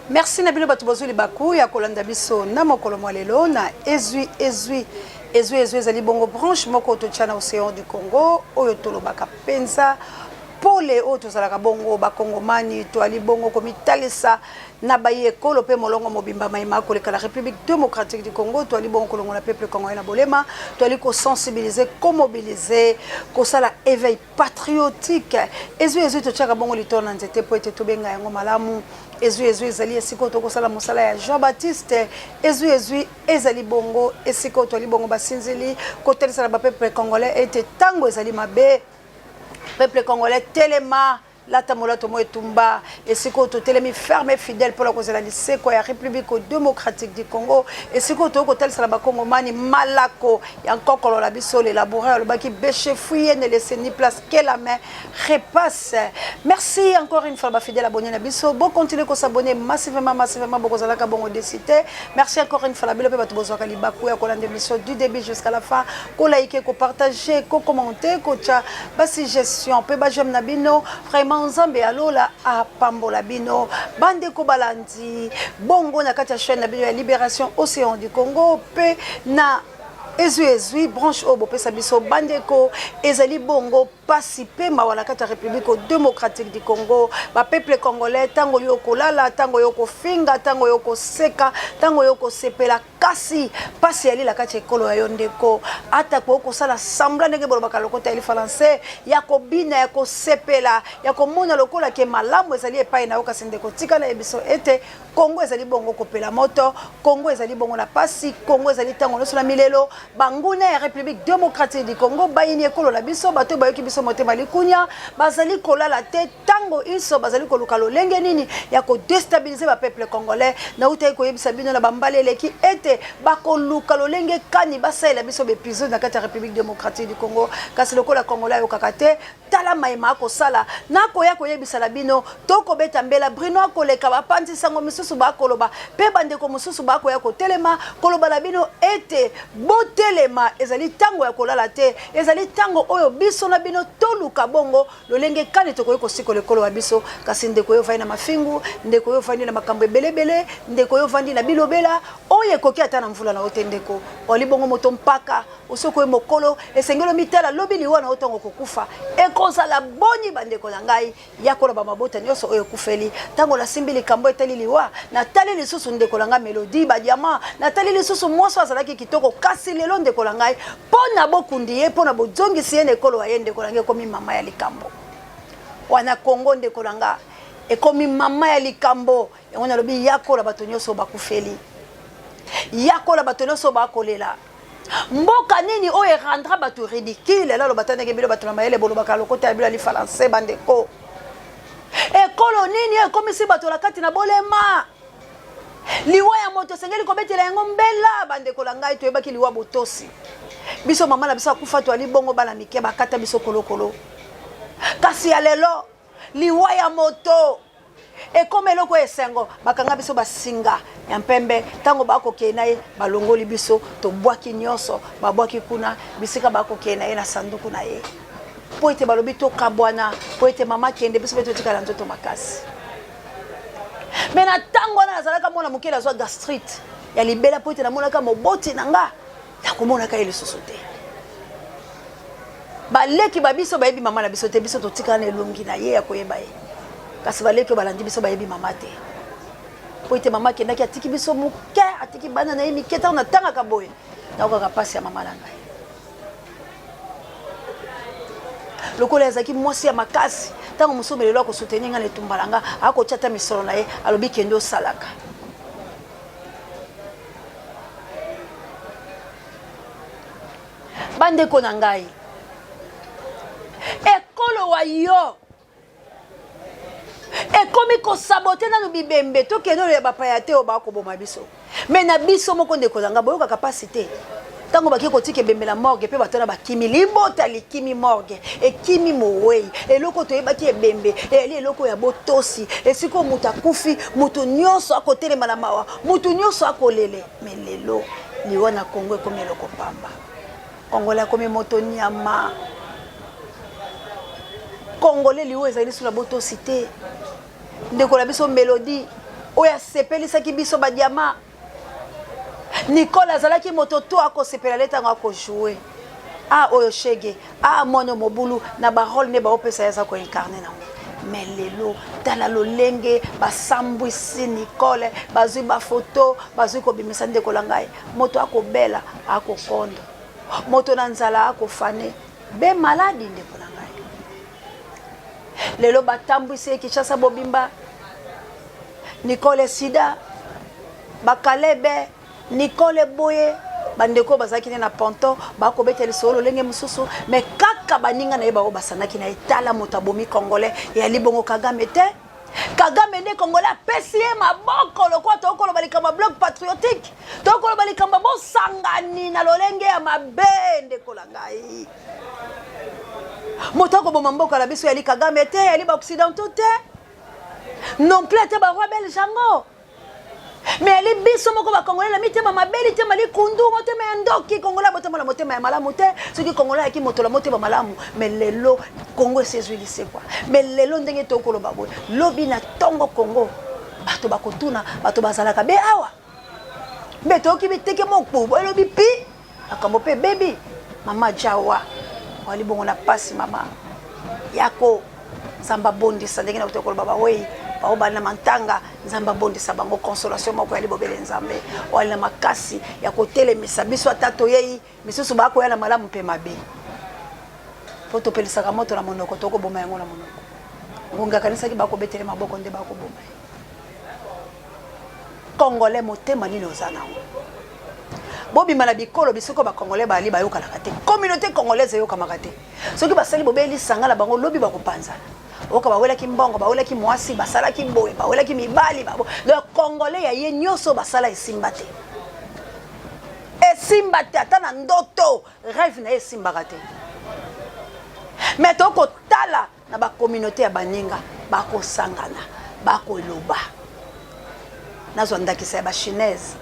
Merci na bino bato bozwi libaku ya kolanda biso na mokolo mwa lelo na ezwi ezwi ezwi ezwi ezali bongo branche moko totya na océan du Congo oyo tolobaka mpenza pole oyo tozalaka bongo bakongomani toali bongo komitalisa na bayi ekolo mpe molongo mobimba maye koleka la République démocratique du Congo. Toali bongo kolongola peuple congolais na bolema, toali kosensibiliser, komobiliser, kosala éveil patriotique. Ezwi ezwi totiaka bongo litolo na nzete mpo ete tobenga yango malamu. Ezwi ezwi ezali esika oyo tokosala mosala ya Jean Baptiste. Ezwi ezwi ezali bongo esika oyo toali bongo basinzili kotalisa na bapeuple congolais ete ntango ezali mabe, peuple congolais telema, lata molato mo etumba. Esika oyo totelemi ferme, fidèle mpona kozela lisekwa ya République démocratique du Congo. Esika oyo toyei kotalisa na bakongomani malako ya nkokolo na biso le laboureur, alobaki: "Bêchez, fouillez, ne laissez ni place que la main repasse." Merci encore une fois bafidèle abonné na biso, bocontinue kos'abonner massivement, massivement, bokozalaka bongo déçus te. Merci encore une fois na bino mpe bato bozwaka libaku ya kolanda émission du début jusqu'à la fin, kolike, kopartage, kokommente, kotya basuggestion mpe baj'aime na bino. Vraiment, Nzambe alola apambola bino, bandeko balandi bongo na kati ya chaîne na bino ya Libération Océan du Congo mpe na ezwi ezwi branche oyo bopesa biso. Bandeko, ezali bongo pasi mpe mawa na kati ya République démocratique du Congo. Bapeuple congolais, ntango yo kolala, ntango yo kofinga, ntango yo koseka, ntango yo kosepela, kasi pasi yali na kati ya ekolo ya yo. Ndeko, ata koki kosala semblant, ndenge bolobaka lokota ya lifrançais, ya kobina, ya kosepela, ya komona lokola ke malamu ezali epai na yo, kasi ndeko, tika na ye biso ete Kongo ezali bongo kopela moto, Kongo ezali bongo na pasi, Kongo ezali ntango nyonso na milelo. Banguna ya République démocratique du Congo, bayini ekolo na biso, bato bayoki biso motema likunya, bazali kolala te. Ntango inso bazali koluka lolenge nini ya kodéstabiliser bapeuple congolais. Nautaki koyebisa bino na bambala eleki ete bakoluka lolenge kani basalela biso baépisode na kati ya République démocratique du Congo, kasi lokola congolais ayokaka te, tala mayema akosala. Nakoya koyebisa na bino, tokobeta mbela brino akoleka, bapanzi sango misusu bakoloba mpe bandeko mosusu bakoya kotelema koloba na bino ete botelema, ezali ntango ya kolala te, ezali ntango oyo biso na bino toluka bongo lolenge kani tokoki kosikola ekolo ya biso. Kasi ndeko oyo ovandi na mafingu, ndeko oyo ovandi na makambo ebelebele, ndeko oyo ovandi na bilobela oyo ekoki ata na mvula na yo te, ndeko oli bongo moto mpaka osoki oyo mokolo esengeli omitala lobi liwa na yo ntango kokufa ekozala boni. Bandeko na ngai, ya koloba mabota nyonso oyo ekufeli, ntango nasimbi likambo etali liwa, natali lisusu ndeko na ngai Melodi Badiama, natali lisusu mwasi azalaki kitoko, kasi lelo, ndeko na ngai, mpo na bokundi ye, mpo na bozongisi ye na ekolo ya ye, ndeko na ngai, ekomi mama ya likambo wana. Kongo, ndeko na nga, ekomi mama ya likambo yango. Nalobi yakola bato nyonso bakufeli, yakola bato nyonso bakolela. Mboka nini oyo erendra bato ridicule? Naloba ta ndenge bino bato na mayele bolobaka lokota ya bino ya lifrançais. Bandeko, ekolo nini ekomisi bato na kati na bolema? Liwa ya moto esengeli kobetela yango mbela. Bandeko na ngai, toyebaki liwa botosi biso. Mama na biso akufa, toali bongo bana mike, bakata biso kolokolo. Kasi ya lelo, liwa ya moto ekoma eloko esengo. Bakanga biso basinga ya mpembe, ntango bakokee na ye, balongoli biso, tobwaki nyonso, babwaki kuna bisika bakokee na ye na sanduku na ye, mpo ete balobi tokabwana, mpo ete mama kende, biso mpe totikala nzoto makasi. Me na ntango wana nazalaka mwana moke, nazwa gastrite ya libela, mpo ete namonaka moboti na nga, nakomonaka ye lisusu te. Baleki ba biso bayebi mama na biso te. Biso totikala na elongi na ye ya koyeba ye, kasi baleki oyo balandi biso bayebi mama te, po ete mama akendaki, atiki biso moke, atiki bana na ye mike. Ntango natangaka boye, nakokaka mpasi ya mama na ngai. Lokola azalaki mwasi ya makasi, ntango mosusu lelo akosoutenir ngai na etumba na nga, akotya ata misolo na ye, alobi: "Kende osalaka." Bandeko na ngai, ekolo wa yo ekomi kosaboter nanu bibembe. Tokende oyo ya bapaya te oyo bakoboma biso, me na biso moko. Ndeko na ngai, boyokaka mpasi te ntango baki kotika ebembe na morgue mpe bato wana bakimi libota, likimi morgue, ekimi mowei? Eloko toyebaki, ebembe eyali eloko ya botosi, esika moto akufi, moto nyonso akotelema na mawa, moto nyonso akolele. Me lelo liwa na Kongo ekomi eloko pamba. Congolais akomi moto nyama. Congolais, liwa ezali so na botosi te. Ndeko na biso Melodie. Oyo asepelisaki biso ba diama. Nicole azalaki moto to akosepela le ntango akojoue. Ah oyo shege, ah mwana mobulu na ba role nde baopesa ye aza ko incarner nango. Mais lelo tala lolenge basambwisi Nicole, bazwi ba photo, bazwi kobimisa ndeko la ngai. Moto akobela akokondo, moto na nzala akofane, be maladi ndeko na ngai. Lelo batambwisi ye Kinshasa bobimba, Nicole sida, bakalebe, Nicole boye, bandeko bazalaki ne na ponton bakobeta lisolo lolenge mosusu, mais kaka baninga na ye bango basanaki na ye. Tala moto abomi Congolais eyali bongo Kagame te. Kagame nde Congolais apesi ye maboko lokola tokoloba likambo ya bloc patriotique, tokoloba likambo ya bosangani na lolenge ya mabe. Ndeko na ngai, moto akoboma mboka na biso yali Kagame te, yali ba occidentaux te, non plus ata ba roi belge yango, mais ali biso moko bakongolais na mitema mabe, litema likundu, motema ya ndoki. Congolais abotama na motema ya malamu te. Soki Congolais ayaki moto na motema malamu, mais lelo Congo esi ezwi lisekwa. Mais lelo ndenge tokoloba boye, lobi na ntongo Congo bato bakotuna, bato bazalaka be awa mbe toyoki biteke moko elobi pi makambo mpe ebebi. Mama Jawa wali bongo na pasi, mama yako Nzambe abondisa ndenge na koloba bawei bao bali na mantanga, Nzambe abondisa bango. Consolation moko ya libobele, Nzambe wali na makasi ya kotelemisa biso. Ata toyei misusu bakoya na malamu mpe mabe, mpo topelisaka moto na monoko, tokoboma yango na monoko. Ngungi akanisaki bakobetele maboko nde bakoboma ye. Congolais motema nini oza nango? Bobima na bikolo bisiko bacongolais bali bayokanaka te, communauté congolaise eyokamaka te. Soki basali bobeli lisanga na bango, lobi bakopanzana. Oyoka bawelaki mbongo, bawelaki mwasi, basalaki boye, bawelaki mibali. Donc Congolais ya ye nyonso basala esimba te, esimba te, ata na ndoto rêve na ye esimbaka te. Mais tokotala na bacommunauté ya baninga bakosangana, bakoloba. Nazwa ndakisa ya bachinaise.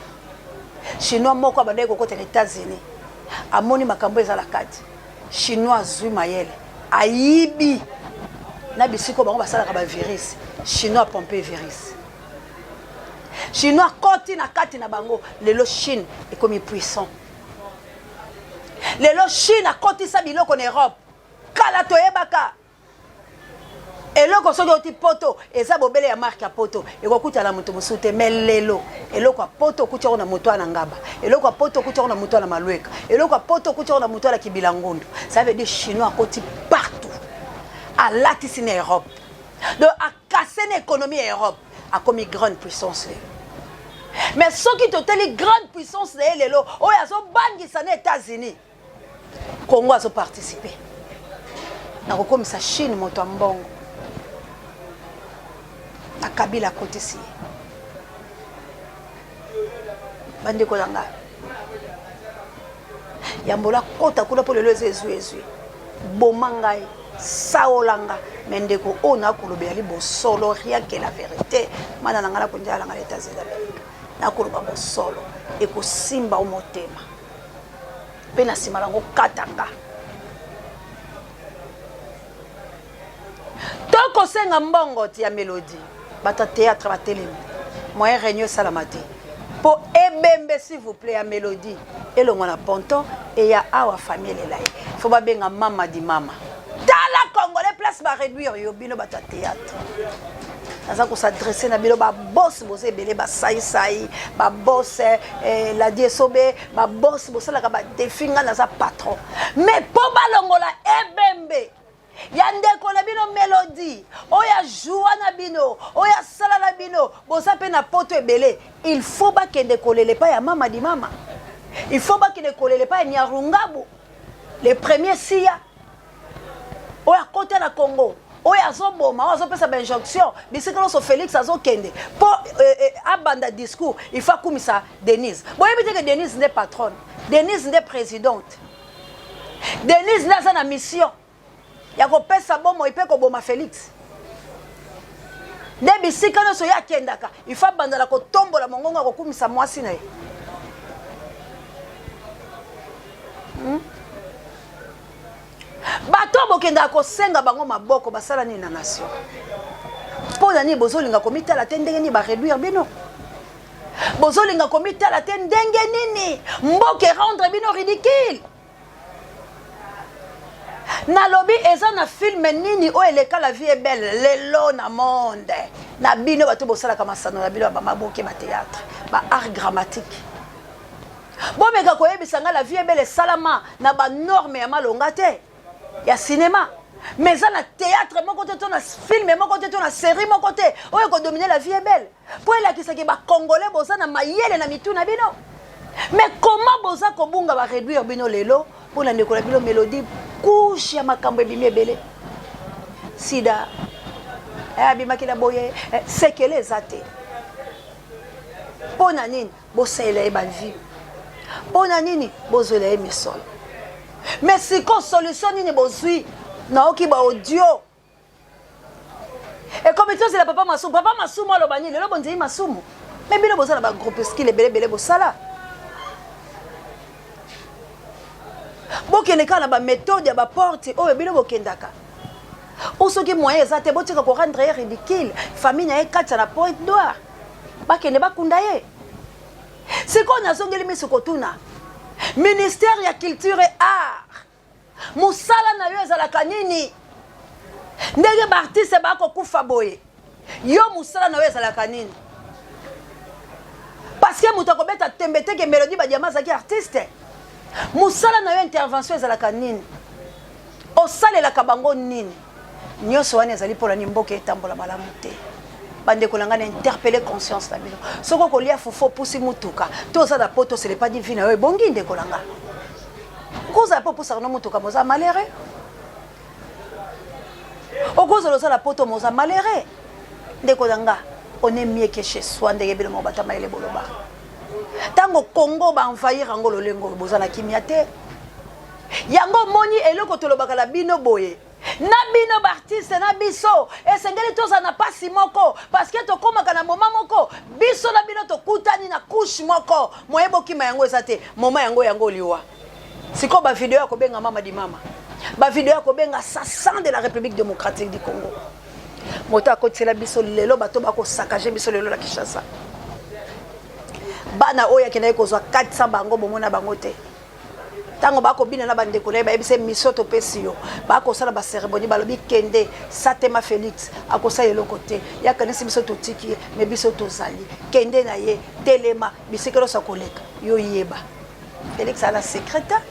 Chinois moko abandaki kokota na États-Unis, amoni makambo eza na kati. Chinois azwi mayele, ayibi na bisiko bango basalaka bavirus. Chinois apompe virus, Chinois akoti na kati na bango. Lelo Chine ekomi puissant. Lelo Chine akotisa biloko na Europe. Kala toyebaka eloko soki oti poto eza bobele ya marque ya poto, ekokutana na moto mosusu te. Mais lelo eloko ya poto okuti yango na moto wana ngaba, eloko ya poto okuti yango na moto wana malweka, eloko ya poto okuti yango na moto wana kibila ngundu. Ça veut dire Chinois akoti partout, alatisi na Europe, donc akase na économie ya Europe, akomi grande puissance lelo. Mais soki totali grande puissance na ye lelo oyo azobangisa na États-Unis, Congo azoparticipe na kokomisa Chine moto ya mbongo na Kabila akotisi ye. Bandeko na ngai, yambola kota kuna mpo lelo eza ezwi ezwi boma ngai, saola nga. Mais ndeko oyo nakolobela bosolo, rien que la vérité. Mana na ngai nakondiala ngai na États-Unis d'Amérique, nakoloba bosolo ekosimba o motema mpe na nsima nango katanga. Tokosenga mbongo ti ya Melodie, bato ya théâtre batelemi, moyen réunion esalama te mpo ebembe, s'il vous plaît, ya Melodie elongwa na ponton eya awa. Famille elela ye, fo babenga mama di mama. Tala Congolais place baréduire yo. Bino bato ya théâtre, naza kos'adresser na bino. Baboss boza ebele, basaisai baboss, eh, ladi esobe, baboss bosalaka badéfis. Ngai naza patron, mais mpo balongola ebembe ya ndeko na bino Melodie oyo ajua na bino, oyo asala na bino, boza mpe na poto ebele, il faut bakende kolela epai ya mama di mama, il faut bakende kolela epai ya Nyarungabu, le premier sia oyo akota na Congo, oyo azoboma, oyo azopesa bainjonction bisika nyonso Félix azokende mpo eh, eh, abanda discours, il faut akumisa Denise. Boyebi te ke Denise nde patronne, Denise nde présidente, Denise nde aza na mission ya kopesa bomoi mpe koboma Félix. Nde bisika nyonso ye akendaka, il faut abandala kotombola mongongo ya kokumisa mwasi na ye, Bato bokendaka kosenga bango maboko, basala nini na nation? Mpo na nini bozolinga komitala te ndenge nini bareduire bino? Bozolinga komitala te ndenge nini mboka erendre bino ridicule? Nalobi eza na film nini oyo eleka La Vie est Belle lelo na monde na bino bato bosalaka masano na bino ya bamaboke, ba théâtre, ba art dramatique? Bomeka koyebisa nga, La Vie est Belle esalama na banorme ya malonga te ya cinéma, mais eza na théâtre moko te to na film moko te to na série moko te oyo ekodomine La Vie est Belle, mpo elakisaki bacongolais boza na mayele na mitu na bino. Mais comment boza kobunga, baréduire bino lelo mpona ndeko na bino Mélodie? Couche ya makambo ebimi ebele, sida abimaki na boye, sekele eza te. Mpo na nini bosalela ye bavie? Mpo na nini bozwela ye misolo? Mais siko solution nini bozwi? Naoki baaudio ekomi tozela papa Masumu. Papa Masumu aloba nini lelo? Bonzeli Masumu, mais bino boza na bagroupuscule ebelebele, bosala, bokende kaka na baméthode ya baporte oyo bino bokendaka. O soki moyen eza te, botika korendre ye ridicule, famille na ye katia na Pointe Noire, bakende bakunda ye. Sikoyo nazongeli miso kotuna ministère ya Culture et Art: mosala na yo ezalaka nini? Ndenge baartiste bakokufa boye, yo mosala na yo ezalaka nini? Parce que moto akobeta tembe te ke Mélodie Badiama azalaki artiste. Mosala na yo, intervention ezalaka nini? Osalelaka bango nini? Nyonso wana ezali mpona nini mboka etambola malamu te? Bandeko na ngai, na interpelle conscience na bino. Soki okolia fufu, opusi mutuka to oza na poto, ce n'est pas dit vie na yo ebongi. Ndeko na nga, okozala mpe opusaka no mutuka, moza malheureux. Okozala oza na poto, moza malheureux. Ndeko na nga, on est mieux que chez soi. Ndenge bino moko bato mayele boloba, ntango Congo baenvahir yango lolengo oyo, boza na kimia te. Yango omoni eloko tolobaka na bino boye, na bino baartiste na biso, esengeli tozala na mpasi moko, parce que tokómaka na moma moko, biso na bino tokutani na couche moko, moye bokima yango eza te. Moma yango, yango liwa. Sikoyo bavideo ya kobenga mama di mama, bavideo ya kobenga assassin de la République démocratique du Congo, moto akotisela biso lelo, bato bakosaccager biso lelo na Kinshasa. Bana oyo akendaki kozwa 400, bango bomona bango te. Ntango bakobina na bandeko na ye, bayebisa mission topesi yo, bakosala bacérémonie, balobi kende satema, Félix akosala eloko te, yakanisi biso totiki ye, mais biso tozali, kende na ye, telema bisika nyonso akoleka. Yo yeba, Félix aza na secrétaire,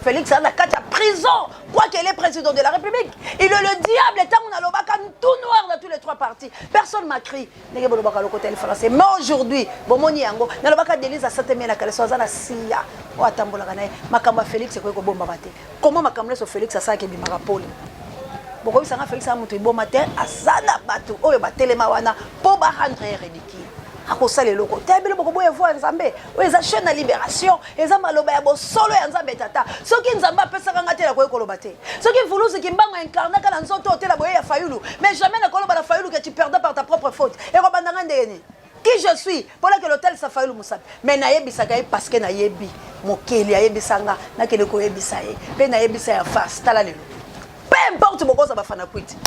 Félix aza na kati ya prison. Quoique il est président de la République, il est le diable. Ntango nalobaka tout noir dans tous les trois partis, personne m'a cru. Ndenge bolobaka lokota ya français, mais aujourd'hui bomoni yango. Nalobaka Denise asatemi na kaleso, aza na siya oyo atambolaka na ye. Makambo ya Félix ekoki kobombama te. Comment makambo nyonso Félix asalaki ebimaka pole? Bokoyebisanga Félix aza moto eboma te? Aza na bato oyo batelema wana mpo barendre ye ridicule. Akosala eloko te. Bino bokoboya voix ya Nzambe. Oyo eza chaîne ya libération, eza maloba ya bosolo ya Nzambe Tata. Soki Nzambe apesaka nga te, nakoki koloba te. Soki Mvuluzi Kimbango incarnaka na nzoto otela boye ya Fayulu, mais jamais nakoloba na Fayulu que tu perdais par ta propre faute. Ekobanda nga ndenge nini? Qui je suis mpona ke lotalisa Fayulu mosapi? Mais nayebisaka ye parce que nayebi mokeli ayebisa nga, nakende koyebisa ye mpe nayebisa ya face. Tala lelo, peu importe bokoza bafana kwiti,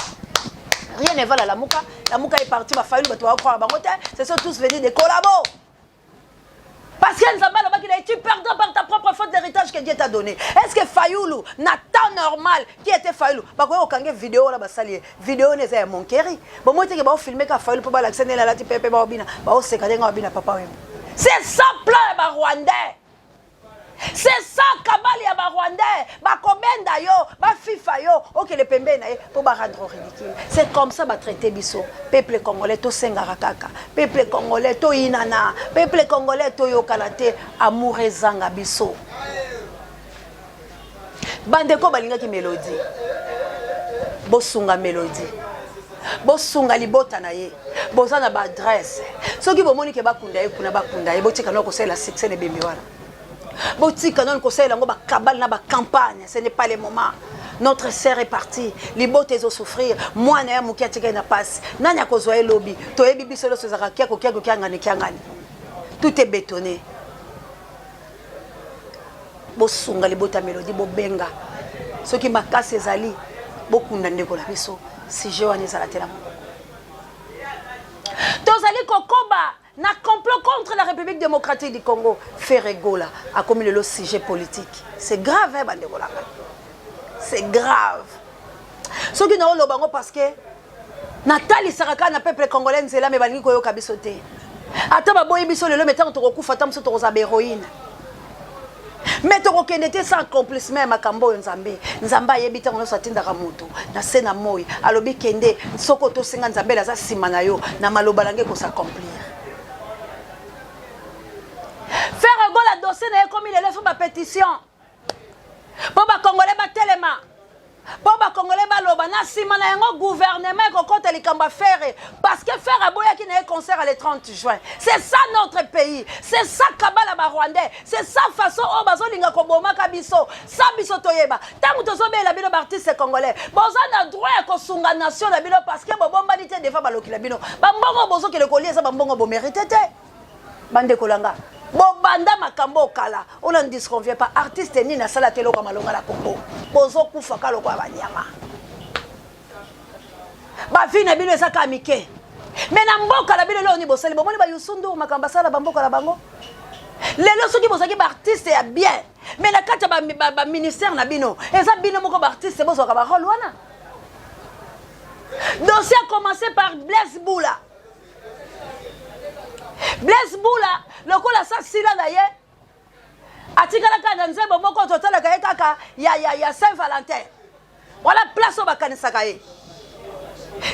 rien ne va la Lamuka. Lamuka est parti, bafayulu bato bakocroire bango te. Ce sont tous venus des collabos, parce que Nzambe alobaki na ye: tu perdras par ta propre faute d'héritage que Dieu t'a donné. Est ce que Fayulu, na temps normal, qui était Fayulu, bakoki kokange video wana basali ye? Video wana eza ya monkeri. Bomoi teke baofilme ka Fayulu mpo balakisa ndenge alati pepe, baobina, baoseka ndenge babina. Papa Wemba, c'est ça plan ya barwandais, c'est ça kabali ya barwandais. Bakobenda yo, bafifa yo, okende pembeni na ye mpo barendre ridicule. C'est comme ça batraite biso, peuple congolais. Tosengaka kaka peuple congolais toyinana, peuple congolais toyokana te, amour ezanga biso. Bandeko balingaki Mélodie, bosunga Mélodie, bosunga libota na ye. Boza na baadresse, soki bomoni ke bakunda ye kuna, bakunda ye. Botika nano kosalela succès na ebembe wana, botika nano kosalela yango bakabale na bacampagne. Ce n'est pas le moment. Notre sœur est partie, libota ezosouffrir, mwana ya moke atikali na pasi. Nani akozwa ye lobi? Toyebi biso nyonso ezalaka kiako kiako, kiangani kiangani, tout est bétonné. Bosunga libota Mélodie, bobenga soki makasi ezali, bokunda ndeko na biso. Sujet wana ezala te na monoko. Tozali kokoba na complot contre la République démocratique du Congo. Ferre Gola akomi lelo sujet politique. C'est grave hein, bandeko na ngai. C'est grave. Soki na oloba ngo parce que natalisaka kaka na peuple congolais nzela me balingi koyoka biso te. Ata baboyi biso lelo me ntango tokokufa ata mosusu tokozala bahéroïne. Me tokokende te sans accomplissement ya makambo oyo Nzambe. Nzambe ayebi ntango nyonso atindaka moto na se na moi. Alobi kende soko otosinga Nzambe aza nsima na yo na maloba na ngai ekosaccomplir. Ferre Gola dossier na ye ekomi lelo faut ba pétition mpo ba congolais batelema mpo ba congolais baloba na nsima na yango gouvernement ekokota likambo ya Ferre parce que Ferre aboyaki na ye concert le 30 juin. C'est ça notre pays, c'est ça kabala ba rwandais, c'est ça façon oyo bazolinga kobomaka biso sa biso. Toyeba ntango tozobela bino baartiste congolais, boza na droit ya kosunga nation na bino parce que bobombani te devant baloki na bino. Bambongo bozokende kolia eza bambongo bomérite te. Bandeko na nga, bobanda makambo okala, on n'en disconvient pas. Artiste nini asala te eloko ya malonga na Congo? Bozokufa ka lokola banyama. Bavi na bino eza kaka mike, me na mboka na bino eloko nini bosali? Bomoni baYoussou N'Dour, makambo basala bamboka na bango lelo. Soki bozalaki baartiste ya bien, me na kati ya baministère na bino, eza bino moko baartiste bozwaka barole wana. Dossier a commencé par Blaise Bula. Blaise Bula lokola sa sila na ye atikala kaka na nzembo moko totalaka ye kaka ya Saint Valentin. Wala place oyo bakanisaka ye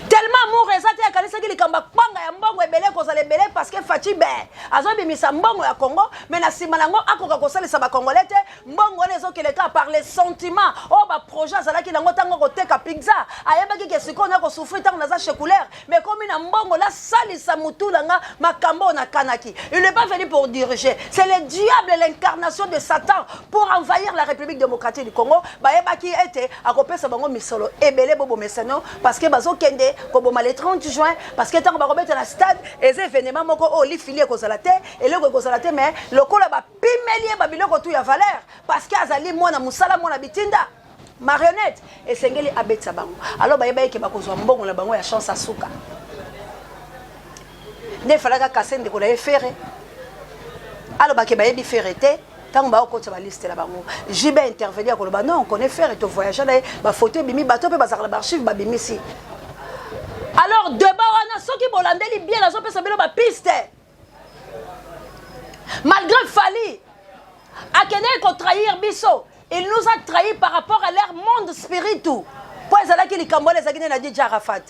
tellement amour eza te. Akanisaki likambo ya kwanga ya mbongo ebele kozala ebele parce que Fatshi be azobimisa mbongo ya Congo, mais na nsima nango akoka kosalisa bacongolais te. Mbongo wana ezokende kaka par les sentiments oyo baprojet azalaki nango ntango koteka pizza. Ayebaki ke sikoyo na kosouffrir ntango naza checouleur, mais komi na mbongo nasalisa mutu na nga makambo oyo nakanaki. Il n'est pas venu pour diriger, c'est le diable, l'incarnation de Satan pour envahir la République démocratique du Congo. Bayebaki ete akopesa bango misolo ebele bobomesano parce que bazokende koboma le 30 juin, parce que ntango bakobeta na stade eza événement moko oyo lifili ekozala te, eloko ekozala te. Mais lokola bapimeli ye babiloko tu ya valeur parce que azali mwana mosala, mwana bitinda, marionnette, esengeli abetisa bango. Alors bayeba eke bakozwa mbongo na bango ya chance asuka nde efalaki akase ndeko na ye Ferre alobaki bayebi Ferre te. Ntango baokotisa baliste na bango, JB intervenir akoloba non, on connaît Ferre, tovoyage na ye, bafoto ebimi, bato mpe bazalaka na baarchive babimisi. Alors débat wana, soki bolandeli bien, nazopesa bino bapiste. Malgré Fally akendeki kotrahir biso, il nous a trahi par rapport à leur monde spiritu mpo ezalaki likambo wana ezalaki nde na DJ Arafat.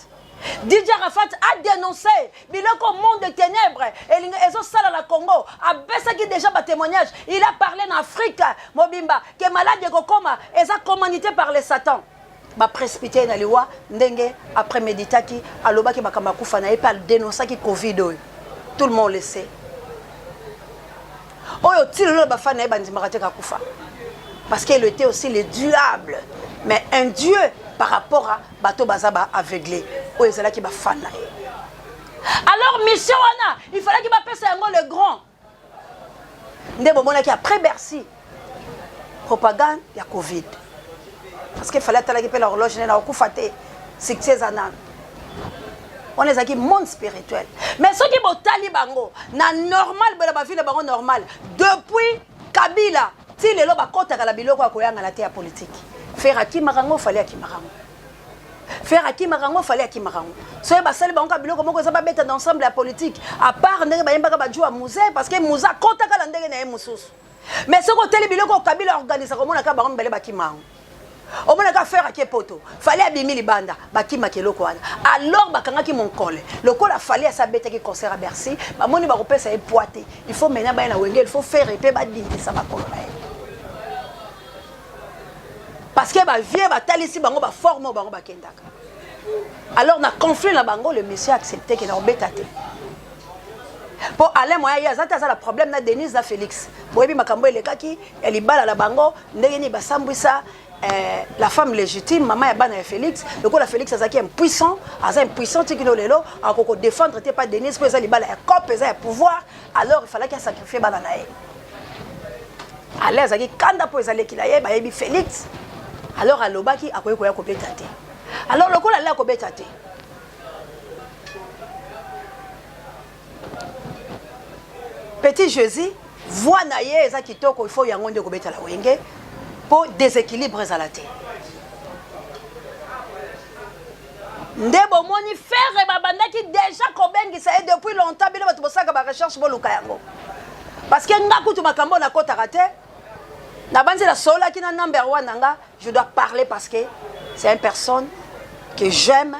DJ Arafat a dénoncé biloko monde de ténèbres elingi ezosala na Congo. Apesaki déjà batémoignage, il a parlé na Afrique mobimba ke maladi ekokoma eza commandité par le Satan. Baprécipité na liwa ndenge apréméditaki, alobaki makambo akufa na ye mpe adénonçaki Covid oyo tout le monde le sait, oyo ti lelo bafani na ye bandimaka te kakufa parce qu'il était aussi le diable, mais un dieu par rapport à bato baza baaveugle oyo ezalaki bafani na ye. Alors mission wana il fallaki bapesa yango le grand nde bomonaki après Bercy propagande ya Covid, parce que fallait atalaki mpe na horloge nde na kokufa te, succès eza nano. Wana ezalaki monde spirituel. Mais soki botali bango na normal boye na bavie na bango normal, depuis Kabila ti lelo bakɔtaka na biloko ya koyangana te ya politike. Ferre akimaka yango, Fally akimaka yango, Ferre akimaka yango, Fally akimaka yango. Soki basali bango ka biloko moko eza babeta na ensemble ya politique, à part ndenge bayembaka baju ya Mzee, parce que Mzee akɔtaka na ndenge na ye mosusu. Mais soki oteli biloko Kabila organisaka, omonaka bango mibale bakima yango. Omonaka Ferre ake poto, Fally abimi libanda, bakimaka eloko wana. Alors bakangaki monkole lokola Fally asi abetaki concert ya Bercy, bamoni bakopesa ye poids te. Il faut maintenant baya na Wenge, il faut Ferre mpe badindisa makolo na ye parce que bavie batalisi bango baforme oyo bango bakendaka. Alors na conflit na bango, le monsieur accepté ke na kobeta te mpo Alain Moya ye aza te, aza na problème na Denise na Félix. Boyebi makambo elekaki ya libala na bango, ndenge nini basambwisa la femme légitime, mama ya bana ya Félix. Lokola Félix azalaki impuissant, aza impuissant tikino lelo, akoki kodéfendre te pa Denise mpo eza libala ya cope, eza ya pouvoir. Alors il fallaki asacrifie bana na ye. Alain azalaki kanda mpo ezaleki na ye, bayebi Félix. Alors alobaki akoki koya kobeta te. Alors lokola le akobeta te, Petit Jésus voix na ye eza kitoko, il faut yango nde kobetala Wenge po déséquilibre ezala te. Nde bomoni Ferre babandaki déjà kobengisa ye depuis longtemps, bino bato bosalaka ba recherche boluka yango, parce que nga kutu makambo nakotaka te, nabanzi nasololaki na number one na nga, je dois parler parce que c'est une personne que j'aime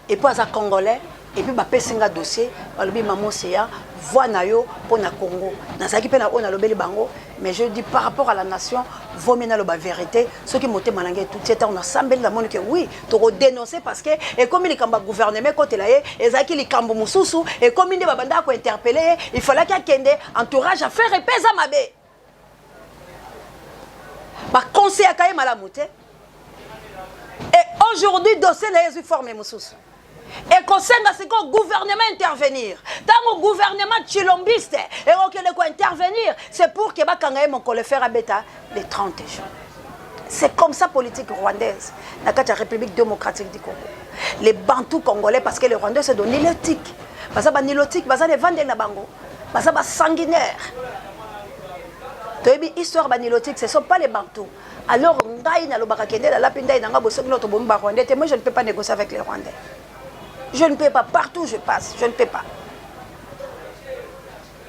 et puis aza congolais, et puis bapesi nga dossier, balobi mama Océan, voix na yo mpo na Congo. Nazalaki mpe na oyo nalobeli bango, mais je dis par rapport à la nation, vaut mieux naloba vérité. Soki motema na ngai etuti, ntango nasambeli, namoni ke oui, tokodénonce, parce que ekomi likambo ya gouvernement ekotela ye, ezalaki likambo mosusu, ekomi nde babandaka kointerpeller ye, il fallaki akende. Entourage affaire mpe eza mabe, baconseillaka ye malamu te. Et aujourd'hui dossier na ye ezwi forme mosusu, ekosenga sikoyo gouvernement intervenir. Ntango gouvernement chilombiste ekokende kointervenir, c'est pour ke bakanga ye mokolo Ferre abeta le 30 juin. C'est comme ça politique rwandaise na kati ya République démocratique du Congo, les Bantous congolais, parce que les Rwandais, c'est de nilotique, baza banilotique, baza na evandeli na bango, baza basanguinaire. Toyebi histoire banilotique, ce sont pas les Bantous. Alors ngai nalobaka, kende nalapi ndai na ngai bosoki no tobomi Barwandais te. Moi, je ne peux pas négocier avec les Rwandais, je ne peux pas. Partout où je passe, je ne peux pas.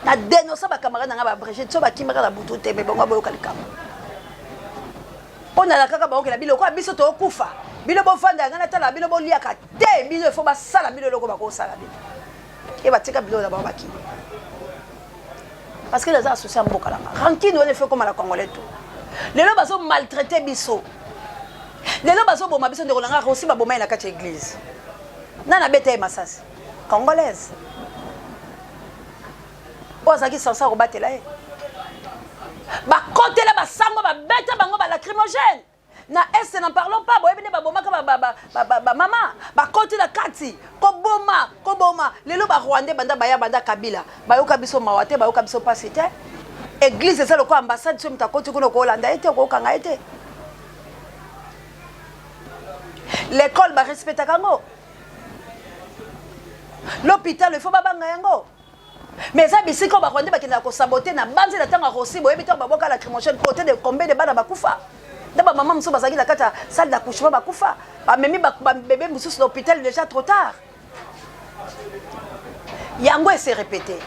Na dénonça bacamarade na ngai baBrigite, so bakimaka na butu te, me bango boyoka likambo mpo nala kaka baokela biloko ya biso, tokokufa, bino bovanda, ngai natala bino boliaka te. Bino ifo basala bino eloko bakosala bino e batika biloko na bango bakimi, parce que naza associé ya mboka nanga. Rancune wana efo ekoma na congolais to lelo bazo maltraite biso, lelo bazoboma biso. Ndeko na nga Rosi, baboma ye na kati ya église. Nani abeta ye masasi? Congolaise oyo azalaki sansa kobatela ye. Bakotela basango, babeta bango balacrymogène na Est, n'en parlons pas. Boyebi nde babomaka bamama, bakoti na kati koboma koboma. Lelo Barwandais banda baya, banda Kabila, bayoka biso mawa te, bayoka biso mpasi te. Église eza lokola ambassade, so moto akoti kuna, okolanda ye te, okokanga ye te. L'école barespectaka yango, l'hôpital il faut babanga yango, mais eza bisika oyo Barwandais bakendaka kosaboter. Na banzi na ntango ya Rosi, boyebi ntango baboka lacrymogène, côté de combien de bana bakufa, nde bamama mosusu bazalaki na kati ya salle d'accouchement bakufa, bamemi babebe mosusu na hôpital déjà trop tard. Yango ese répété,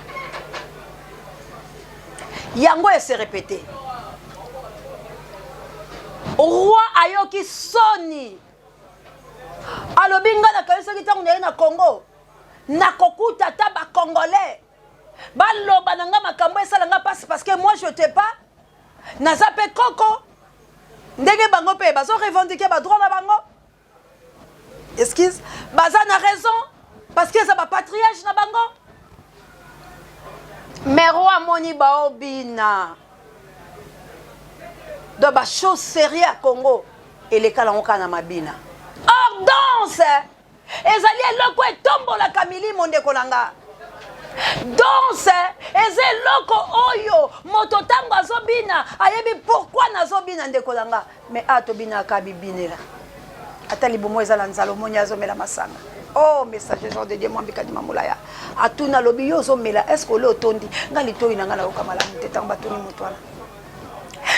yango ese répété. Roi ayoki soni, alobi ngai nakanisaki ntango na ye na Congo nakokuta ata Bacongolais baloba na nga makambo esala nga mpasi, parce que moi je te pas, naza mpe koko ndenge bango mpe bazo revendiquer badroit na bango. Excuse, baza na raison, parce que eza bapatriage na bango. Mais roi amoni baobina, donc bachose sérieux ya Congo eleka nango kaka na mabina. Or danse ezali eloko etombolaka milimo. Ndeko na nga, danse eza eloko oyo moto ntango azobina ayebi pourquoi nazobina. Ndeko na nga, mais a tobinaka bibinela, ata libumu eza na nzala, omoni azomela masanga. Oh, messager Jean de Dieu Mwambi Kadima Molaya atuna, alobi yo ozomela, est ce que ole otondi? Nga litoi na nga nayoka malamu te. Ntango batuni moto wana,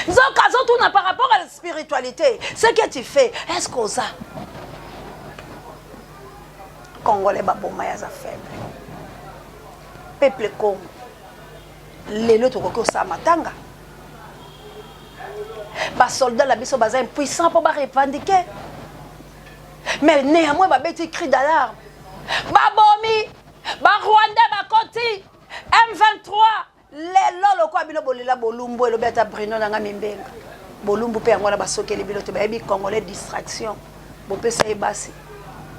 nzoka azotuna par rapport à la spiritualité, ce que tu fais, est ce que oza congolais? Baboma ye, aza faible. Peuple Congo, lelo tokoki kosala matanga, basoldat na biso baza impuissant mpo barevendiquer, mais néanmoins babeti cri d'alarme, babomi Barwandais, bakoti M23. Lelo lokola bino bolela bolumbu, elobi ata Brino na nga Mimbenga, bolumbu mpe yango wana basokeli bino te. Bayebi congolais, distraction bopesa ye basi,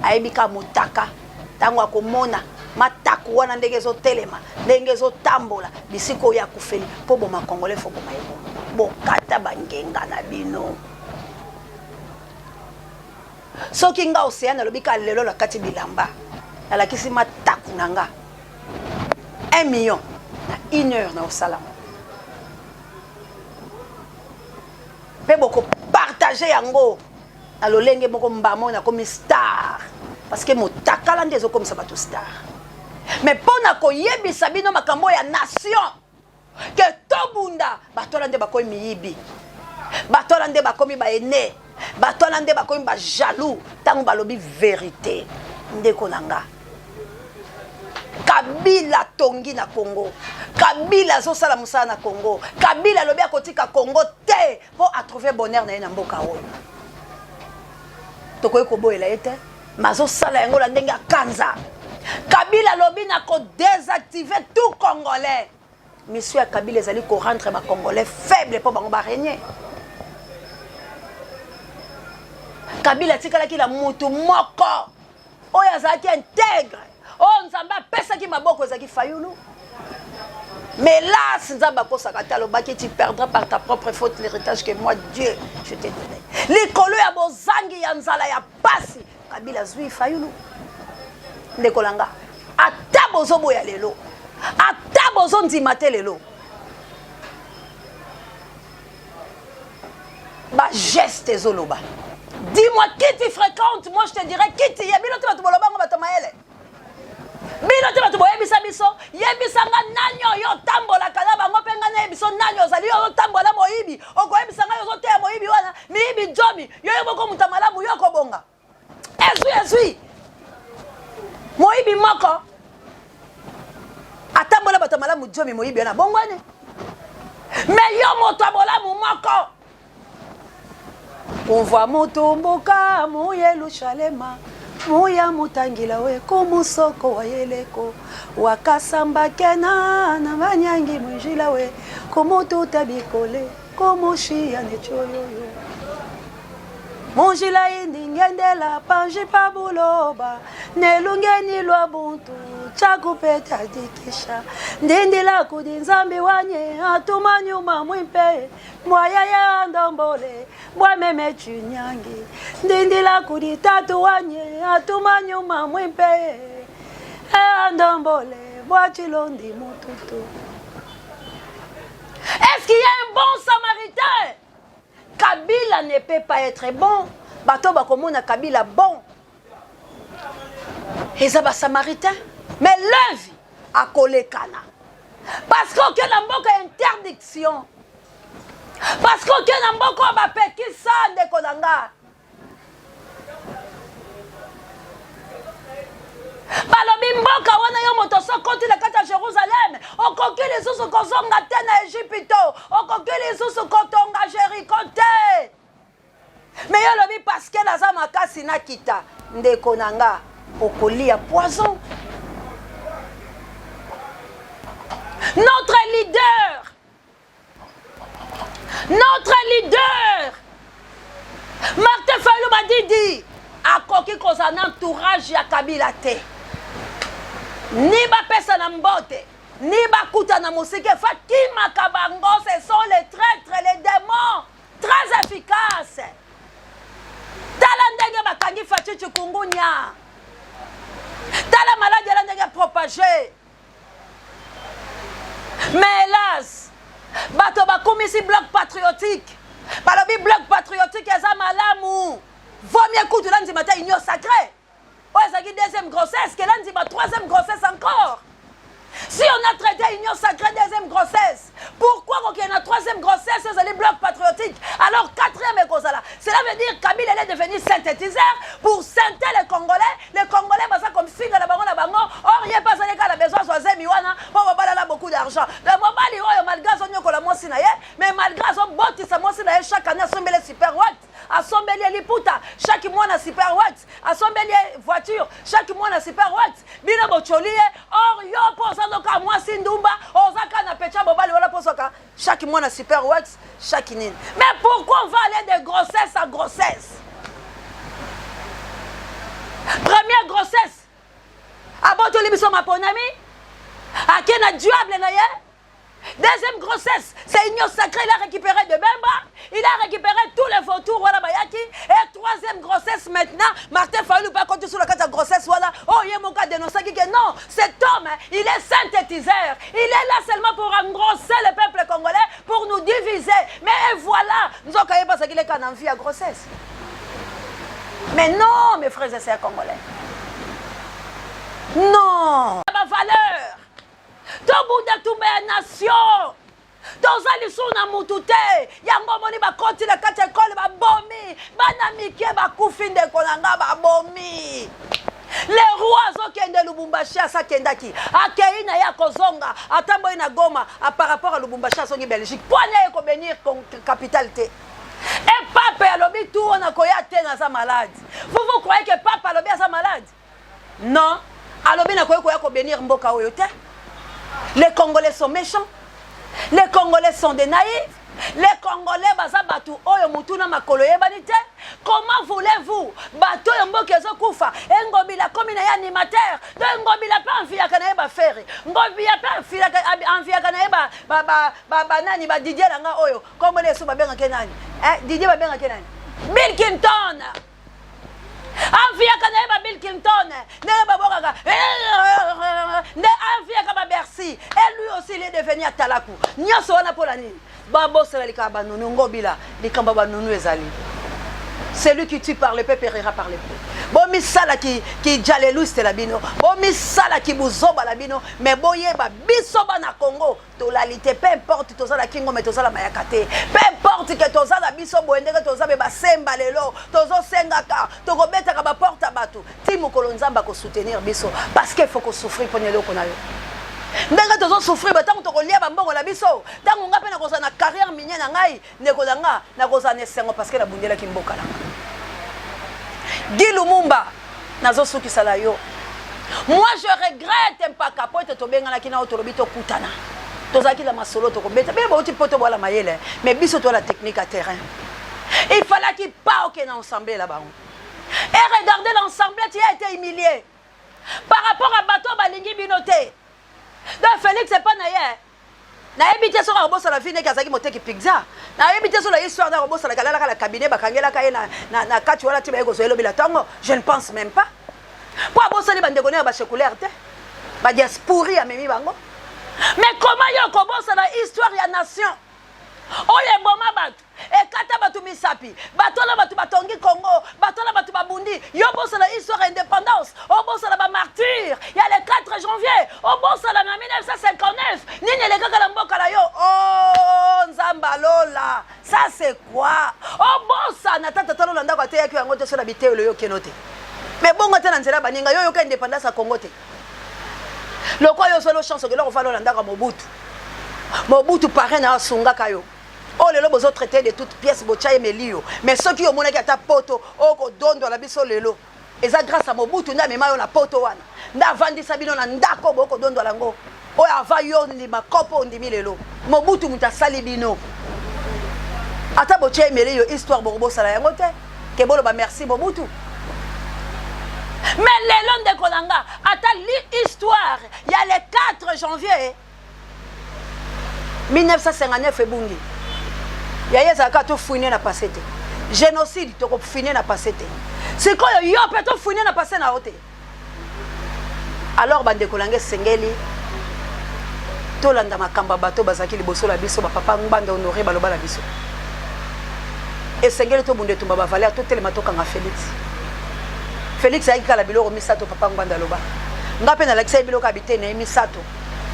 ayebi kaka motaka. Ntango akomona mataku wana ndenge ezotelema, ndenge ezotambola, bisika oyo akufeli mpo boma congolais, fo boma ye bongo. Bokata bangenga na bino. Soki nga Océane alobi ka lelo na kati bilamba, nalakisi mataku na nga, 1 million na une heure na osalama mpe bokopartager yango. Na lolenge moko mbamo nakomi star parce que motakala nde ezokomisa bato star. Mais mpo na koyebisa bino makambo ya nation ke tobunda, bato wana nde bakomi miyibi, bato wana nde bakomi baene, bato wana nde bakomi bajaloux ntango balobi verite. Ndeko na nga, Kabila atongi na Congo, Kabila azosala mosala na Congo, Kabila alobi akotika Congo te mpo atrouve bonheur na ye na mboka oyo. Tokoki koboyela ye te, ma azosala yango na ndenge akanza. Kabila alobi na kodésactive tout Congolais. Mission ya Kabila ezali ko rendre ba Congolais faible mpo bango ba régner. Kabila atikalaki na mutu moko oyo azalaki integre, oyo Nzambe apesaki maboko, ezalaki Fayulu. Mais hélas, Nzambe akosaka te, alobaki tu perdras par ta propre faute l'héritage que moi Dieu je t'ai donné. Likolo ya bozangi ya nzala ya pasi, Kabila azwi Fayulu. Ndeko na nga, ata bozoboya lelo, ata bozondima te lelo, ba geste ezoloba. Dis-moi qui tu fréquentes, moi je te dirai qui tu es. Bino te bato boloba ngo bato mayele. Bino te bato boyebisa biso, yebisa nga nani oyo otambolaka na bango mpe nga nayebisa nani ozali yo ozotambola moyibi, okoyebisa ngai ozoteya moyibi wana, miyibi jomi, yo yo moko moto ya malamu yo okobonga. Ezwi ezwi moyibi moko atambola bato ya malamu jomi moyibi wana bongwani, me yo moto ya bolamu moko kumvwa mutumbuka mu Yelushalema muya mutangila we kumusoko wa Yeleko wakasambakena na banyangi munjila we kumututa bikole kumushiya ne choyoyo munjila indi ngendela panji pa buloba ne lungenyi lwa buntu chakupeta dikisha ndindila kudi Nzambi wanye atuma nyuma mwimpe mbwa ya ndombole mbwa meme chinyangi ndindila kudi tatu wanye atuma nyuma mwimpe e ndombole mbwa chilondi mututu. Est-ce qu'il y a un bon samaritain? Kabila ne peut pas être bon. Bato bakomona Kabila bon. Eza ba samaritain. Mais Levi akolekana. Parce que oke na mboka interdiction. Parce que oke na mboka bapekisa ndeko na nga. Balobi mboka wana yo moto sokoti na kati ya Jerusalem okoki lisusu kozonga te na Egypto, okoki lisusu kotonga Jericho te. Me yo olobi parce que naza makasi nakita. Ndeko na nga, okolia poison. Notre leader, notre leader Martin Fayulu Madidi akoki kozala na entourage ya Kabila te, ni bapesa na mbote ni bakuta na mosika, efa kimaka bango. Ce sont les traîtres, les démons très efficaces. Tala ndenge bakangi Fatshi Chikungunya, tala maladi ala ndenge propagé. Mais hélas, bato bakumisi bloc patriotique, balobi bloc patriotique eza malamu, vaut mieux kutu na ndima te union sacrée oyo ezalaki deuxième grossesse que na ndima troisième grossesse encore. Si on a traité union sacrée deuxième grossesse, pourquoi kokende na troisième grossesse ezali bloc patriotique, alors quatrième ekozala? Cela veut dire Kabila est devenu synthétiseur pour synthé les Congolais. Les Congolais baza comme finga na bango na bango. Or ye pas azali kaka na besoin azwa zemi wana mpo babalala beaucoup d'argent. Donc mobali oyo malgré azonyokola mwasi na ye, mais malgré azobotisa mwasi na ye chaque année asombeli super wat, asombeli ye liputa chaque mois na super wat, asombeli ye voiture chaque mois na super wat, bino bocoli ye. Or yo mpo oza noka mwasi ndumba, oza kaka na pecha mobali wana mpo ozwaka chaque mois na super wax chaque nini. Mais pourquoi on va aller de grossesse à grossesse? Première grossesse abotoli biso maponami, ake na diable na ye. Deuxième grossesse, c'est union sacrée, il a récupéré de Bemba, il a récupéré tous les vautours, voilà Bayaki. Et troisième grossesse maintenant, Martin Fayulu pas compter sur la carte de grossesse, voilà. Oh, il y a mon cas dénoncé qui que non, cet homme, il est synthétiseur. Il est là seulement pour engrosser le peuple congolais, pour nous diviser. Mais voilà, nous avons pas qu'il est en vie à grossesse. Mais non, mes frères et sœurs congolais. Non. Ba valeur. Tobunda tumba ya nation. Toza lisusu na mutu te. Yango omoni bakoti na kati ya ekole babomi. Bana mike bakufi ndeko na nga babomi. Le roi azokende Lubumbashi asakendaki. Akei na ye akozonga. Atamboli na Goma a par rapport à Lubumbashi azongi Belgique. Mpo ani aye kobenir capitale te. Et pape alobi tout wana koya te naza malade. Vous vous croyez que pape alobi aza malade? Non. Alobi nakoki koya kobenir mboka oyo te. Les Congolais sont méchants. Les Congolais sont des naïfs. Les Congolais baza batu oyo mutu na makolo eyebani te. Comment voulez-vous bato oyo mboka ezokufa e Ngobila akomi na ye animateur to Ngobila mpe anviyaka na ye ba Ferre Ngobila mpe anviyaka na ye banani ba Didier na nga oyo kombo na yesu babengaka nani eh, Didier babengaka nani Bill Clinton anviyaka na ye ba Bill Clinton ndenge babokaka nde anviyaka ba Bercy et lui aussi il est devenu atalaku nyonso wana mpo na nini babosana likambo banunu Ngobila likambo banunu ezali celui qui tue par l'épée périra par l'épée. Bomisala ki ki jaleluste la bino, bomisala ki buzoba la bino, mais boyeba biso bana Congo tolali te. Peu importe tozala kingo, mais tozala mayaka te. Peu importe ke tozala biso boye ndenge toza be basemba lelo tozosengaka tokobetaka baporte ya bato ti mokolo Nzambe akosoutenir biso, parce que faut kosouffrir mpona eloko na yo. Ndenge tozosouffrir ba ntango tokolia bambongo na biso, ntango nga mpe nakozala na carrière minier na ngai, ndeko na nga, nakozala na esengo parce que nabundelaki mboka na nga. Guy Lumumba, nazosukisa na yo. Moi je regrette mpaka po ete tobenganaki na yo, tolobi tokutana, tozalaki na masolo tokobeta bino bauti mpo tobwala mayele, mais biso toala technique à terrain. Il fallaki pas okende ensemble la bango. Et regardez l'ensemble, tu as été humilié par rapport à bato balingi bino te. Donc Félix epa na ye nayebi te soki akobosala vi ndenge azalaki moteki pizza, nayebi te soki histoire na akobosalaka alalaka na cabinet bakangelaka ye na kati wana ti baye kozwa elobela ntongo. Je ne pense même pas mpo abosani bandeko ne ya basecoulaire te, badiaspori amemi bango. Mais comment yo okobosana histoire ya nation oyo eboma bato, ekata bato misapi, bato na bato batongi Congo, bato na bato babundi? Yo bosala histoire indépendance, obosala bamartyr ya le 4 janvier, obosala na 1959 nini elekaka na mboka na yo? O oh, Nzambe alola, ça c'est quoi? Obosana tata talo na ndako ateyaki yango te so na biteyelo yo okeno te, mais bongo te na nzela baninga yo oyoka indépendance ya Congo te. Lokwa yo ozwali chance okende kofanda na ndako ya Mobutu. Mobutu parrain na asungaka yo. Oyo lelo bozotraite de toute pièce, botya ye melio, mais soki omonaki ata poto oyo kodondwala biso lelo, eza grâce à Mobutu nde amema yo na poto wana, nde avandisa bino na ndako bokodondwala yango. Oyo ava yo ndima kopo ondimi lelo, Mobutu moto asali bino. Ata botya ye melio, histoire bokobosala yango te ke boloba merci Mobutu. Mais lelo ndeko na nga, ata histoire ya le 4 janvier 1959 ebungi. Yaye ezalaka tofouine na passé te, génocide tokofouine na passé te. Sikoyo yo mpe tofouine na passé na yo te. Alors bandeko na ngai, esengeli tolanda makambo ya bato bazalaki liboso na biso, bapapa Ngbanda Honoré baloba na biso. Esengeli tobunda etumba bavaleur, totelema, tokanga Félix. Félix ayaki kala biloko misato. Papa Ngbanda aloba, nga mpe nalakisa ye biloko ya bitei na ye misato.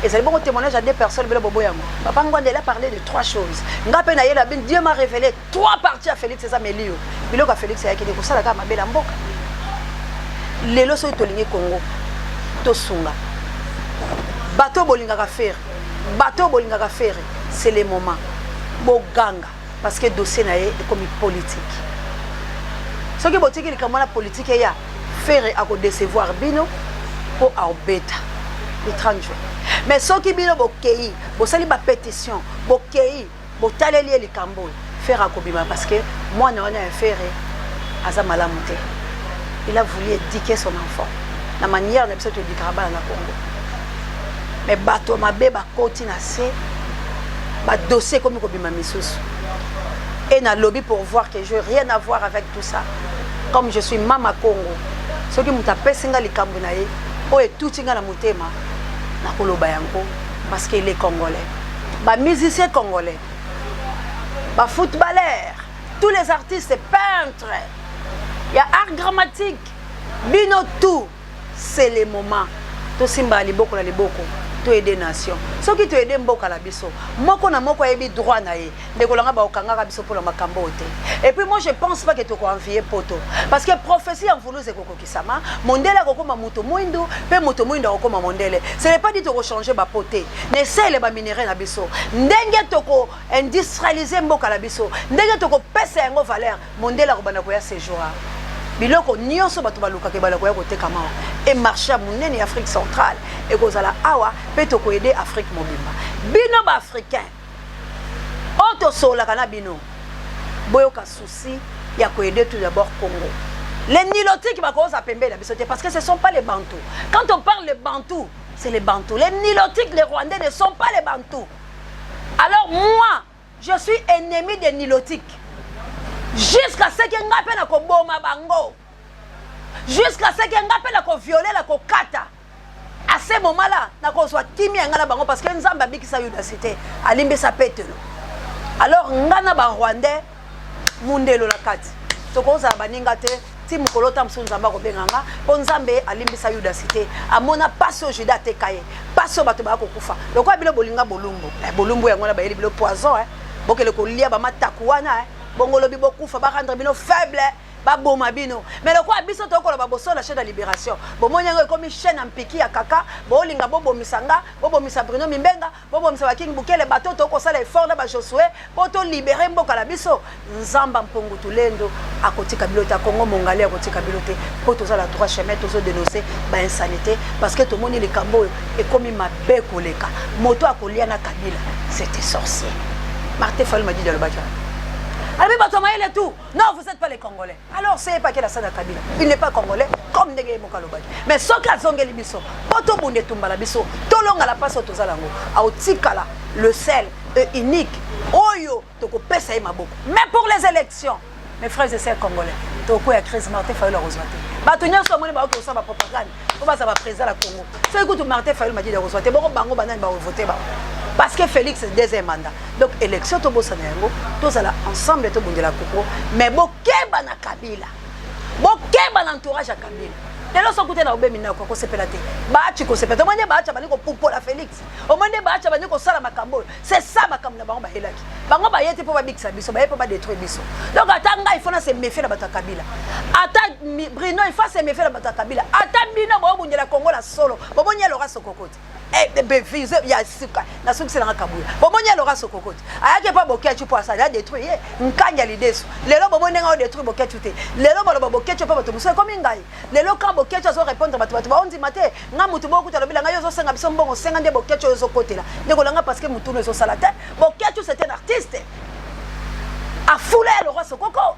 Ezali bongo témoignage à deux personnes. Bino bobo yango. Papa Ngbanda, il a parlé de trois choses. Nga mpe nayela bino, Dieu m'a révélé trois parties ya Félix. Eza melio biloko ya Félix ayaki nde kosala kaka mabe na mboka. Lelo soki tolingi Congo, tosunga bato bolingaka Ferre, bato bolingaka Ferre, c'est le moment boganga, parce que dossier na ye ekomi politique. Soki botiki likambo wana politique eya, Ferre akodecevoir bino mpo aobeta le 30 juin. Mais soki bino bokei, bosali bapétition, bokei, botaleli ye likambo oyo, Ferre akobima, parce que mwana wana ya Ferre aza malamu te. Il a voulu éduquer son enfant na manière na biso toédikaka bana na Congo, mais bato mabe bakoti na se, badossier ekomi kobima misusu. Et nalobi pour voir que je rien à voir avec tout ça. Comme je suis mama Congo, soki moto apesi nga likambo na ye oyo etuti nga na motema, nakoloba yango, parce qu'il est congolais. Bamusicien congolais, bafootballeur, tous les artistes, peintres. Ya art grammatique, bino tout, c'est le moment. Tosimba liboko na liboko, toyede nation. Soki toyede mboka na biso, moko na moko ayebi droit na ye. Ndeko na nga, baokangaka biso mpona makambo oyo te. Et puis moi, je pense pas que tokoenvie poto, parce que prophétie ya mvuluzi ekokokisama. Mondele akokoma moto mwindu, mpe moto mwindu akokoma mondele. Ce n'est pas dit tokochange bapo te. Na esele baminerais na biso, ndenge tokoindustrialize mboka na biso, ndenge tokopesa yango valeur, mondele akobanda koya séjour. Biloko nyonso bato balukaka ebala koya kotekama awa. E marché ya monene ya Afrique centrale ekozala awa, mpe tokoyede Afrique mobimba. Bino baafricain oyo tosololaka na bino, boyoka souci ya koyede tout d'abord Congo. Les nilotiques bakoza pembeni na biso te, parce que ce sont pas les Bantous. Quand on parle de Bantous, c'est les Bantous. Les nilotiques, les Rwandais ne sont pas les Bantous. Alors moi, je suis ennemi des nilotiques jusqu'à ce que nga mpe na koboma bango, jusqu'à ce que nga mpe na kovioler, na kokata. À ce moment là nakozwa kimia nga na bango, parce que Nzambe abikisa Yudasi te, alimbisa Petelo. Alors nga na Barwandais, mundelo na kati, tokozala baninga te ti mokolo ta mosusu Nzambe akobenga nga, mpo Nzambe alimbisa Yudasi te. Amona pasi oyo Juda ateka ye, pasi oyo bato baya kokufa lokola bino bolinga bolumbu. Bolumbu yango wana, bayeli bino poison, bokele kolia bamataku wana, bongo lobi bokufa, barendre bino faible, baboma bino. Mais lokola biso tokoloba boso na chaîne ya libération, bomoni yango ekomi chaîne ya mpiki ya kaka. Bolinga bobomisa nga, bobomisa Bruno Mimbenga, bobomisa Bakingi Bukele. Bato tokosala effort na bajosue mpo tolibere mboka na biso. Nzamba Mpongu Tulendo akotika bilo te, Akongo Mongali akotika bilo te, mpo tozala droit chemin. Tozodénonce bainsanité, parce que tomoni likambo oyo ekomi mabe koleka. Moto akolia na Kabila, c'était sorcier. Martin Fayulu Madidi alobaki, alobi bato ya mayele tout, non, vous êtes pas les Congolais. Alors c'est pas que la sana Kabila, il n'est pas congolais, comme ndenge ye moko alobaki. Mais soki azongeli biso mpo tobunda etumba na biso, tolongala mpasi oyo tozala yango, aotikala le seul et unique oyo tokopesa ye maboko. Mais pour les élections, mes frères et sœurs congolais, tokoya crise. Martin Fayulu akozwa te. Bato nyonso omoni baoki kosala bapropagande mpo baza baprésident na Congo, soki kutu Martin Fayulu Madidi akozwa te, boko bango banani bakovote bango? Parce que Félix, deuxième mandat. Donc élection, tobosana yango, tozala ensemble, tobundela Congo. Mais bokeba na Kabila, bokeba na entourage ya Kabila. Lelo soki te na obemi nako akosepela te, baaci kosepela te. Omoni nde baaci bandi kopupola Félix, omoni nde baaci bandi kosala makambo oyo. C'est ça makambo na bango. Bayelaki bango, baye te mpo babikisa biso, baye mpo badétruire biso. Donc ata ngai, il faut na se méfier na bato ya Kabila. Ata Bruno, il faut se méfier na bato ya Kabila. Ata bino boobundela Kongo na solo, bomoni alora sokoko te ya suka nasukiselanga Kabuya. Bomoni alora sokoko te, ayaki mpo Bokecu mpo asali adétruire ye nkanja lidesu. Lelo bomoni ndenge odétruire Bokecu te. Lelo baloba Bokecu mpo bato mosusu ekomi ngai. Lelo quand Bokecu azorépondre bato, bato baondima te. Nga mutu bokuta alobela ngai, yo ozosenga biso mbongo, senga nde Bokecu oyo ozokotela. Ndeko nanga, parce que mutunu ezosala te. Bokecu, c'est un artiste, afula ya Loroi Sokoko.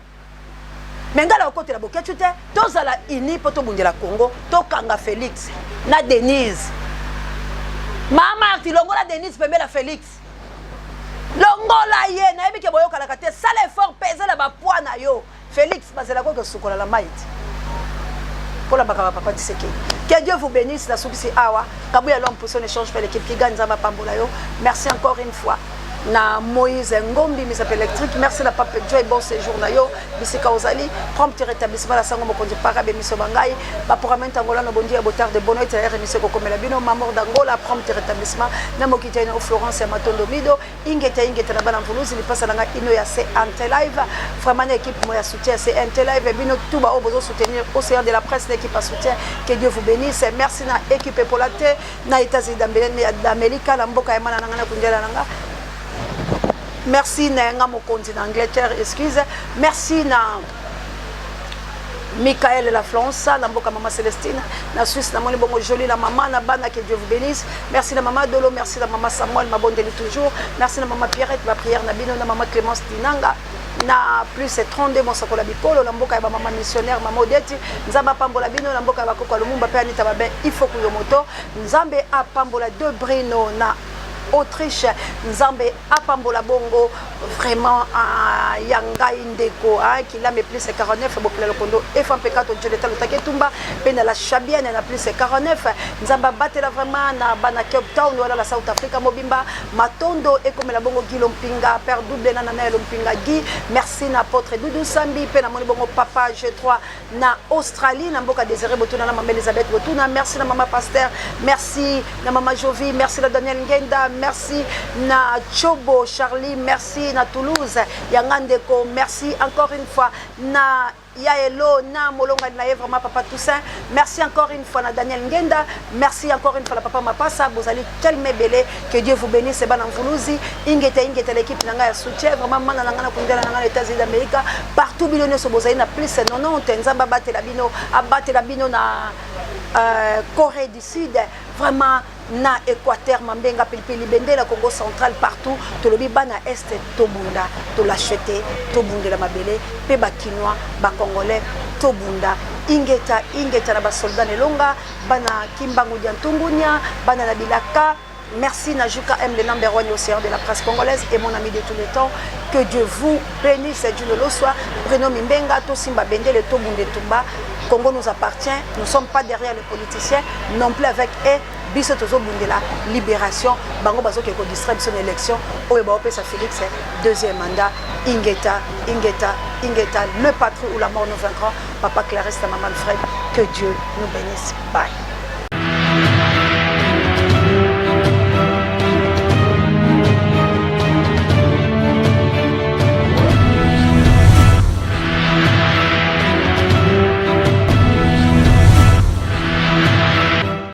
Me ngai na kokotela Bokecu te. Tozala uni mpo tobundela Congo, tokanga Félix na Denise. Mama Arti, longola Denise pembela Félix, longola ye. Nayebi ke boyokanaka te. Sala effort mpe eza na bapoi na yo. Félix bazelaka oke osukola na mai te mpona makambo ya papa Tshisekedi. Que Dieu vous bénisse. Nasukisi awa. Kabuya, l'homme poussé ne change pas, l'équipe qui gagne. Nzambe apambola yo. Merci encore une fois na Moïse Ngombi, misape électrique. Merci na Pape Joy, bon séjour na yo bisika ozali. Prompt rétablissement na sango mokonzi para bemiso bangai baprogramme ntangola na bondi ya botard de bono ete émission ekokomela bino. Mamor d'Angola, prompt rétablissement na mokiti na Florence ya Matondo Mido. Ingeta, ingeta na bana mvuluzi. Lipasa na ngai ino ya CNT Live, vraiment na équipe mo ya soutien CNT Live. Bino tout baoyo bozosoutenir Océan de la presse na équipe ya soutien, que Dieu vous bénisse. Merci na équipe epola te na États-Unis d'Amérique, na mboka ya mana na ngai na kundela na nga. Merci na yanga mokonzi na Angleterre, excuse. Merci na Michael La Flonsa na mboka mama Célestine na Suisse. Namoni bongo joli na mama na bana, que Dieu vous bénisse. Merci na mama Dolo, merci na mama Samuel Mabondeli toujours, merci na mama Pierrette, baprière na bino, na mama Clémence Dinanga na plus 32 mosakola bikolo na mboka ya bamama missionnaire, mama Odeti. Nzambe apambola bino na mboka ya bakoko ya Lumumba mpe Anita Babin Ifoku yo moto. Nzambe apambola de Brino na Autriche. Nzambe apambola bongo. Vraiment ah, ya ngai ndeko ah, kilame plus 49 bokila lokondo efa mpe kato joleta lotaki etumba mpe na la chabiane na plus 49 nzambe abatela vraiment na bana cape town wana la south africa mobimba matondo ekomela bongo guy lompinga père double na nana ya lompinga guy merci na apôtre dudu sambi mpe namoni bongo papa g3 na Australie na mboka Desire Botuna na mama Elisabeth Botuna merci na mama Pasteur merci na mama Jovi merci na Daniel Ngenda merci na Chobo Charlie merci na Toulouse yanga ndeko merci encore une fois na ya Elo na molongani na ye vraiment papa Toussaint merci encore une fois na Daniel Ngenda merci encore une fois na papa Mapasa bozali tellement ebele que Dieu vous bénisse bana mvuluzi ingeta ingeta l'équipe na ngai ya soutien vraiment mana na ngai na kundela na ngai na États-Unis d'Amérique partout bino nyonso bozali na plus 90 nzambe abatela bino abatela bino na euh, Corée du Sud vraiment na Équateur Mambenga pilipili bendela Congo central partout tolobi bana est tobunda tolâche te tobundela mabele mpe bakinois bacongolais tobunda ingeta ingeta na basoldat na elonga bana kimbangu dia ntungunia bana na bilaka Merci Najuka M, le number one océan de la presse congolaise et mon ami de tous les temps. Que Dieu vous bénisse. Dieu le soit. Bruno Mimbenga, Tosimba Bendele, Tobunde Tumba. Congo nous appartient. Nous ne sommes pas derrière les politiciens, non plus avec eux. Biso tozobundela libération. Bango bazoke ko distraire biso na élection. Oyo baopesa Félix deuxième mandat. Ingeta, Ingeta, Ingeta, le patron ou la mort nous vaincra. Papa Clarisse, maman Alfred, que Dieu nous bénisse. Bye.